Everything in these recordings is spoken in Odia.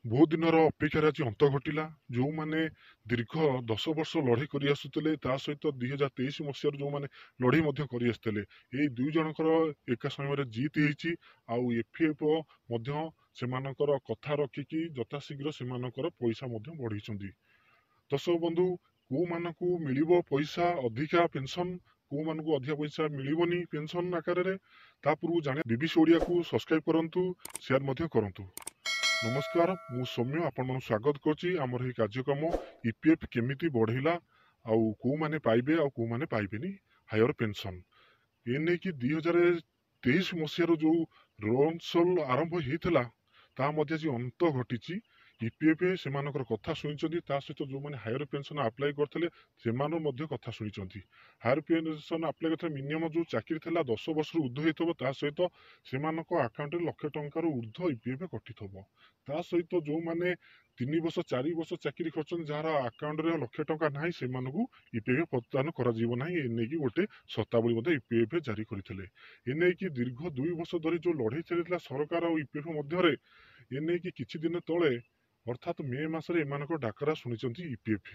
ବହୁତ ଦିନର ଅପେକ୍ଷାର ଆଜି ଅନ୍ତ ଘଟିଲା। ଯେଉଁମାନେ ଦୀର୍ଘ 10 ବର୍ଷ ଲଢ଼େଇ କରି ଆସୁଥିଲେ, ତା ସହିତ 2023 ମସିହାରୁ ଯେଉଁମାନେ ଲଢ଼େଇ ମଧ୍ୟ କରି ଆସିଥିଲେ, ଏଇ ଦୁଇ ଜଣଙ୍କର ଏକା ସମୟରେ ଜିତ୍ ହେଇଛି। ଆଉ ଏଫ୍ ମଧ୍ୟ ସେମାନଙ୍କର କଥା ରଖିକି ଯଥାଶୀଘ୍ର ସେମାନଙ୍କର ପଇସା ମଧ୍ୟ ବଢ଼େଇଛନ୍ତି। ଦର୍ଶକ ବନ୍ଧୁ, କେଉଁମାନଙ୍କୁ ମିଳିବ ପଇସା ଅଧିକା ପେନସନ୍, କେଉଁମାନଙ୍କୁ ଅଧିକା ପଇସା ମିଳିବନି ପେନସନ୍ ଆକାରରେ, ତା ପୂର୍ବରୁ ଜାଣିବା ବିବିସି ଓଡ଼ିଆକୁ ସବସ୍କ୍ରାଇବ୍ କରନ୍ତୁ, ସେୟାର ମଧ୍ୟ କରନ୍ତୁ। ନମସ୍କାର, ମୁଁ ସୌମ୍ୟ ଆପଣମାନଙ୍କୁ ସ୍ୱାଗତ କରୁଛି ଆମର ଏହି କାର୍ଯ୍ୟକ୍ରମ ଇପିଏଫ୍ କେମିତି ବଢ଼େଇଲା ଆଉ କେଉଁମାନେ ପାଇବେ ଆଉ କେଉଁମାନେ ପାଇବେନି ହାୟର ପେନସନ୍। ଏ ନେଇକି 2023 ମସିହାରୁ ଯେଉଁ ରୋନସୋଲ ଆରମ୍ଭ ହେଇଥିଲା, ତାହା ମଧ୍ୟ ଆଜି ଅନ୍ତ ଘଟିଛି। ଇପିଏଫ୍ ସେମାନଙ୍କର କଥା ଶୁଣିଛନ୍ତି, ତା ସହିତ ଯେଉଁମାନେ ହାୟର ପେନସନ୍ ଆପ୍ଲାଏ କରିଥିଲେ ସେମାନେ ମଧ୍ୟ କଥା ଶୁଣିଛନ୍ତି। ହାୟର ପେନସନ୍ ଆପ୍ଲାଏ କରିଥିଲେ ମିନିମମ୍ ଯେଉଁ ଚାକିରି ଥିଲା 10 ବର୍ଷରୁ ଉର୍ଦ୍ଧ୍ୱ ହେଇଥିବ, ତା ସହିତ ସେମାନଙ୍କ ଆକାଉଣ୍ଟରେ ଲକ୍ଷେ ଟଙ୍କାରୁ ଉର୍ଦ୍ଧ୍ୱ ଇପିଏଫ୍ କଟିଥିବ। ତା ସହିତ ଯେଉଁମାନେ 3 ବର୍ଷ 4 ବର୍ଷ ଚାକିରି କରିଛନ୍ତି, ଯାହାର ଆକାଉଣ୍ଟରେ ଲକ୍ଷେ ଟଙ୍କା ନାହିଁ, ସେମାନଙ୍କୁ ଇପିଏଫ୍ ପ୍ରଦାନ କରାଯିବ ନାହିଁ। ଏ ନେଇକି ଗୋଟେ ସର୍ତ୍ତାବଳୀ ମଧ୍ୟ ଇପିଏଫ୍ ଜାରି କରିଥିଲେ। ଏ ନେଇକି ଦୀର୍ଘ 2 ବର୍ଷ ଧରି ଯେଉଁ ଲଢ଼େଇ ଚାଲିଥିଲା ସରକାର ଆଉ ଇପିଏଫ୍ ମଧ୍ୟରେ, ଏ ନେଇକି କିଛି ଦିନ ତଳେ ଅର୍ଥାତ୍ ମେ ମାସରେ ଏମାନଙ୍କ ଡାକରା ଶୁଣିଛନ୍ତି ଇପିଏଫ୍।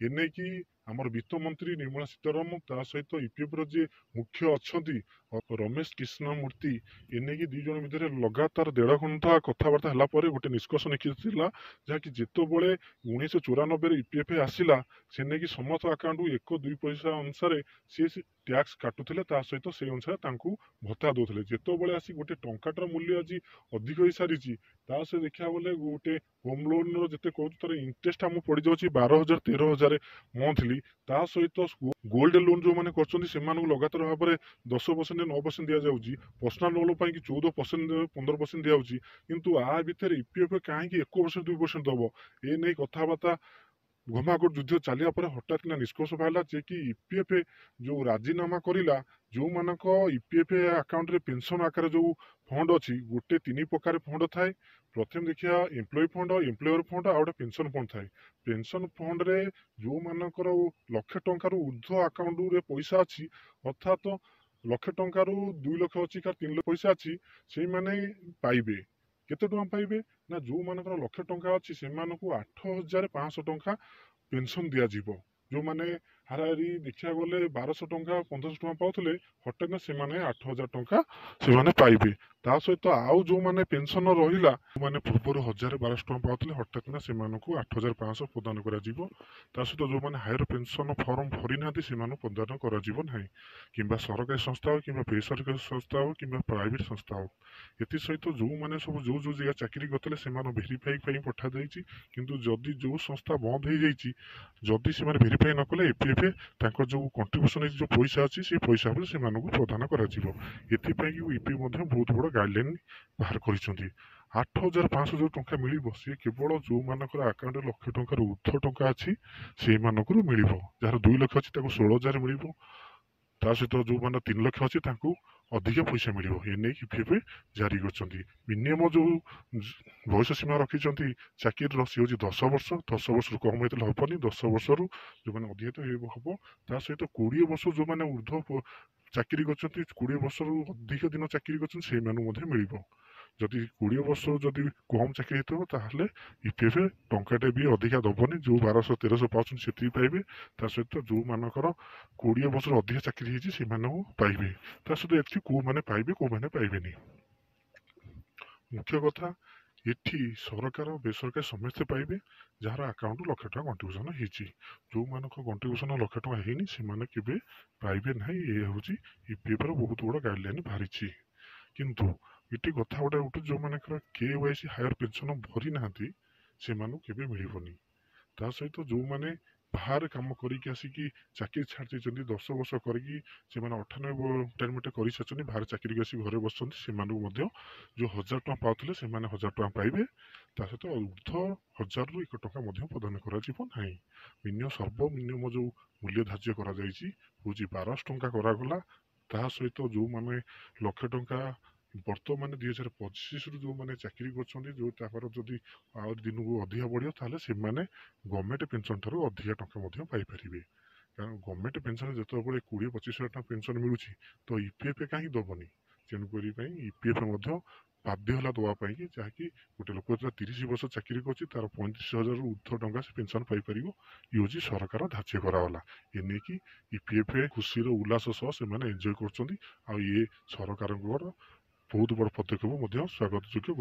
ଏ ନେଇକି ଆମର ବିତ୍ତମନ୍ତ୍ରୀ ନିର୍ମଳା ସୀତାରମଣ, ତା ସହିତ ଇପିଏଫ୍ର ଯିଏ ମୁଖ୍ୟ ଅଛନ୍ତି ରମେଶ କୃଷ୍ଣମୂର୍ତ୍ତି, ଏ ନେଇକି ଦୁଇ ଜଣ ଭିତରେ ଲଗାତାର ଦେଢ଼ ଘଣ୍ଟା କଥାବାର୍ତ୍ତା ହେଲା ପରେ ଗୋଟେ ନିଷ୍କର୍ଷ ନିକଟିଥିଲା, ଯାହାକି ଯେତେବେଳେ 1994ରେ ଇପିଏଫ୍ ଆସିଲା, ସେ ନେଇକି ସମସ୍ତ ଆକାଉଣ୍ଟକୁ 1 2 ପଇସା ଅନୁସାରେ ସିଏ ଟ୍ୟାକ୍ସ କାଟୁଥିଲେ, ତା ସହିତ ସେଇ ଅନୁସାରେ ତାଙ୍କୁ ଭତ୍ତା ଦେଉଥିଲେ। ଯେତେବେଳେ ଆସି ଗୋଟେ ଟଙ୍କାଟାର ମୂଲ୍ୟ ଆଜି ଅଧିକ ହେଇସାରିଛି, ତା ସହିତ ଦେଖିବାକୁ ଗଲେ ଗୋଟେ ହୋମ୍ ଲୋନ୍ର ଯେତେ କହୁଛୁ ତାର ଇଣ୍ଟରେଷ୍ଟ ଆମକୁ ପଡ଼ିଯାଉଛି 12,000 13,000 ମନ୍ଥଲି। ତା ସହିତ ଗୋଲ୍ଡ ଲୋନ୍ ଯେଉଁମାନେ କରୁଛନ୍ତି ସେମାନଙ୍କୁ ଲଗାତାର ଭାବରେ 10% 9% ଦିଆଯାଉଛି, ପର୍ସନାଲ ଲୋନ୍ ପାଇଁ କି 14% 15% ଦିଆଯାଉଛି। କିନ୍ତୁ ଆ ଭିତରେ ଇପିଏଫ୍ କାହିଁକି 1% 2% ଦେବ? ଏ ନେଇ କଥାବାର୍ତ୍ତା ଘମାଘୋଟ ଯୁଦ୍ଧ ଚାଲିବା ପରେ ହଠାତ୍ କିନା ନିଷ୍କର୍ଷ ବାହାରିଲା ଯେ କି ଇପିଏଫ୍ ଯେଉଁ ରାଜିନାମା କରିଲା, ଯେଉଁମାନଙ୍କ ଇପିଏଫ୍ ଆକାଉଣ୍ଟରେ ପେନସନ୍ ଆକାରରେ ଯେଉଁ ଫଣ୍ଡ ଅଛି, ଗୋଟେ ତିନି ପ୍ରକାର ଫଣ୍ଡ ଥାଏ। ପ୍ରଥମେ ଦେଖିବା ଏମ୍ପ୍ଲୟି ଫଣ୍ଡ, ଏମ୍ପ୍ଲୟର ଫଣ୍ଡ ଆଉ ଗୋଟେ ପେନସନ୍ ଫଣ୍ଡ ଥାଏ। ପେନସନ୍ ଫଣ୍ଡରେ ଯେଉଁମାନଙ୍କର ଲକ୍ଷେ ଟଙ୍କାରୁ ଉର୍ଦ୍ଧ୍ୱ ଆକାଉଣ୍ଟରେ ପଇସା ଅଛି, ଅର୍ଥାତ୍ ଲକ୍ଷେ ଟଙ୍କାରୁ 2 ଲକ୍ଷ ଅଛି କି 3 ଲକ୍ଷ ପଇସା ଅଛି, ସେଇମାନେ ପାଇବେ। କେତେ ଟଙ୍କା ପାଇବେ ନା, ଯେଉଁମାନଙ୍କର ଲକ୍ଷେ ଟଙ୍କା ଅଛି ସେମାନଙ୍କୁ 8,500 ଟଙ୍କା ପେନସନ୍ ଦିଆଯିବ। ଯେଉଁମାନେ ହାରାହାରି ଦେଖିବାକୁ ଗଲେ 1,200 ଟଙ୍କା 1,500 ଟଙ୍କା ପାଉଥିଲେ, ହଠାତ୍ ନା ସେମାନେ 8,000 ଟଙ୍କା ସେମାନେ ପାଇବେ। ତା ସହିତ ଆଉ ଯେଉଁମାନେ ପେନସନ୍ ରହିଲା, ଯେଉଁମାନେ ପୂର୍ବରୁ 1,000 1,200 ଟଙ୍କା ପାଉଥିଲେ, ହଠାତ୍ ନା ସେମାନଙ୍କୁ 8,500 ପ୍ରଦାନ କରାଯିବ। ତା ସହିତ ଯେଉଁମାନେ ହାୟର ପେନସନ୍ ଫର୍ମ ଭରିନାହାନ୍ତି ସେମାନଙ୍କୁ ପ୍ରଦାନ କରାଯିବ ନାହିଁ, କିମ୍ବା ସରକାରୀ ସଂସ୍ଥା ହେଉ କିମ୍ବା ବେସରକାରୀ ସଂସ୍ଥା ହେଉ କିମ୍ବା ପ୍ରାଇଭେଟ୍ ସଂସ୍ଥା ହେଉ। ଏଥିସହିତ ଯେଉଁମାନେ ସବୁ ଯେଉଁ ଯେଉଁ ଜାଗା ଚାକିରି କରିଥିଲେ ସେମାନଙ୍କୁ ଭେରିଫାଇ ପାଇଁ ପଠାଯାଇଛି। କିନ୍ତୁ ଯଦି ଯେଉଁ ସଂସ୍ଥା ବନ୍ଦ ହେଇଯାଇଛି, ଯଦି ସେମାନେ ଭେରିଫାଇ ନ କଲେ ଏପିଏଫ୍ ତାଙ୍କର ଯେଉଁ କଣ୍ଟ୍ରିବ୍ୟୁସନ୍ ହେଇଛି, ଯେଉଁ ପଇସା ଅଛି, ସେଇ ପଇସା ଉପରେ ସେମାନଙ୍କୁ ପ୍ରଦାନ କରାଯିବ। ଏଥିପାଇଁ ଇପି ମଧ୍ୟ ବହୁତ ବଡ଼ ଗାଇଡ଼ଲାଇନ୍ ବାହାର କରିଛନ୍ତି। 8,500 ଯେଉଁ ଟଙ୍କା ମିଳିବ, ସିଏ କେବଳ ଯେଉଁମାନଙ୍କର ଆକାଉଣ୍ଟରେ ଲକ୍ଷେ ଟଙ୍କାରୁ ଉର୍ଦ୍ଧ୍ୱ ଟଙ୍କା ଅଛି ସେଇମାନଙ୍କରୁ ମିଳିବ। ଯାହାର 2 ଲକ୍ଷ ଅଛି ତାକୁ 16,000 ମିଳିବ। ତା ସହିତ ଯେଉଁମାନେ 3 ଲକ୍ଷ ଅଛି ତାଙ୍କୁ ଅଧିକା ପଇସା ମିଳିବ। ଏ ନେଇକି ଇପିଏଫ୍ ଜାରି କରିଛନ୍ତି। ମିନିମମ୍ ଯେଉଁ ବୟସ ସୀମା ରଖିଛନ୍ତି ଚାକିରିର, ସିଏ ହେଉଛି 10 ବର୍ଷ। 10 ବର୍ଷରୁ କମ୍ ହେଇଥିଲେ ହେବନି, 10 ବର୍ଷରୁ ଯେଉଁମାନେ ଅଧିକ ହେବ। ତା ସହିତ 20 ବର୍ଷ ଯେଉଁମାନେ ଉର୍ଦ୍ଧ୍ୱ ଚାକିରି କରିଛନ୍ତି, 20 ବର୍ଷରୁ ଅଧିକ ଦିନ ଚାକିରି କରିଛନ୍ତି, ସେଇମାନଙ୍କୁ ମଧ୍ୟ ମିଳିବ। ଯଦି 20 ବର୍ଷରୁ ଯଦି କମ୍ ଚାକିରି ହେଇଥିବ ତାହେଲେ ଇପିଏଫ୍ ଟଙ୍କାଟେ ବି ଅଧିକା ଦେବନି, ଯେଉଁ 1,200 1,300 ପାଉଛନ୍ତି ସେତିକି ପାଇବେ। ତା ସହିତ ଯେଉଁମାନଙ୍କର 20 ବର୍ଷରୁ ଅଧିକା ଚାକିରି ହେଇଛି ସେମାନଙ୍କୁ ପାଇବେ। ତା ସହିତ ଏଠି କେଉଁମାନେ ପାଇବେ କେଉଁମାନେ ପାଇବେନି, ମୁଖ୍ୟ କଥା ଏଠି ସରକାର ବେସରକାରୀ ସମସ୍ତେ ପାଇବେ ଯାହାର ଆକାଉଣ୍ଟ ଲକ୍ଷେ ଟଙ୍କା କଣ୍ଟ୍ରିବ୍ୟୁସନ୍ ହେଇଛି। ଯେଉଁମାନଙ୍କ କଣ୍ଟ୍ରିବ୍ୟୁସନ୍ ଲକ୍ଷେ ଟଙ୍କା ହେଇନି ସେମାନେ କେବେ ପାଇବେ ନାହିଁ। ଏ ହେଉଛି ଇପିଏଫ୍ର ବହୁତ ବଡ଼ ଗାଇଡ଼ଲାଇନ୍ ବାହାରିଛି। କିନ୍ତୁ ଏଠି କଥା ଗୋଟେ ଉଠୁଛି, ଯେଉଁମାନଙ୍କର KYC higher pension ଭରି ନାହାନ୍ତି ସେମାନଙ୍କୁ କେବେ ମିଳିବନି। ତା ସହିତ ଯେଉଁମାନେ ବାହାରେ କାମ କରିକି ଆସିକି ଚାକିରି ଛାଡ଼ି ଦେଇଛନ୍ତି, 10 ବର୍ଷ କରିକି ସେମାନେ 98 ରିଟାୟାରମେଣ୍ଟ କରିସାରିଛନ୍ତି, ବାହାରେ ଚାକିରି ଆସି ଘରେ ବସିଛନ୍ତି, ସେମାନଙ୍କୁ ମଧ୍ୟ ଯେଉଁ 1,000 ଟଙ୍କା ପାଉଥିଲେ ସେମାନେ 1,000 ଟଙ୍କା ପାଇବେ। ତା ସହିତ ଉର୍ଦ୍ଧ୍ୱ 1,000ରୁ 1 ଟଙ୍କା ମଧ୍ୟ ପ୍ରଦାନ କରାଯିବ ନାହିଁ। ମିନିମମ୍ ସର୍ବନିମ୍ନ ଯେଉଁ ମୂଲ୍ୟ ଧାର୍ଯ୍ୟ କରାଯାଇଛି ହେଉଛି 1,200 ଟଙ୍କା କରାଗଲା। ତା ସହିତ ଯେଉଁମାନେ ଲକ୍ଷେ ଟଙ୍କା ବର୍ତ୍ତମାନ 2025ରୁ ଯେଉଁମାନେ ଚାକିରି କରୁଛନ୍ତି, ଯେଉଁ ତାଙ୍କର ଯଦି ଆହୁରି ଦିନକୁ ଅଧିକା ବଢ଼ିବ, ତାହେଲେ ସେମାନେ ଗଭର୍ଣ୍ଣମେଣ୍ଟ ପେନସନ୍ ଠାରୁ ଅଧିକା ଟଙ୍କା ମଧ୍ୟ ପାଇପାରିବେ। କାରଣ ଗଭର୍ଣ୍ଣମେଣ୍ଟ ପେନସନ୍ ଯେତେବେଳେ 20 25 ହଜାର ଟଙ୍କା ପେନସନ୍ ମିଳୁଛି, ତ ଇପିଏଫ୍ କାହିଁକି ଦେବନି? ତେଣୁକରି ପାଇଁ ଇପିଏଫ୍ ମଧ୍ୟ ବାଧ୍ୟ ହେଲା ଦେବା ପାଇଁକି, ଯାହାକି ଗୋଟେ ଲୋକ ଯେତେବେଳେ 30 ବର୍ଷ ଚାକିରି କରୁଛି, ତାର 35,000ରୁ ଉର୍ଦ୍ଧ୍ୱ ଟଙ୍କା ସେ ପେନ୍ସନ୍ ପାଇପାରିବ। ଇଏ ହେଉଛି ସରକାର ଧାର୍ଯ୍ୟ କରାଗଲା। ଏ ନେଇକି ଇପିଏଫ୍ ଖୁସିର ଉଲ୍ଲାସ ସହ ସେମାନେ ଏନ୍ଜୟ କରୁଛନ୍ତି। ଆଉ ଇଏ ସରକାରଙ୍କର ବହୁତ ବଡ଼ ପଦକ୍ଷେପ ମଧ୍ୟ ସ୍ୱାଗତ ଯୋଗ୍ୟ।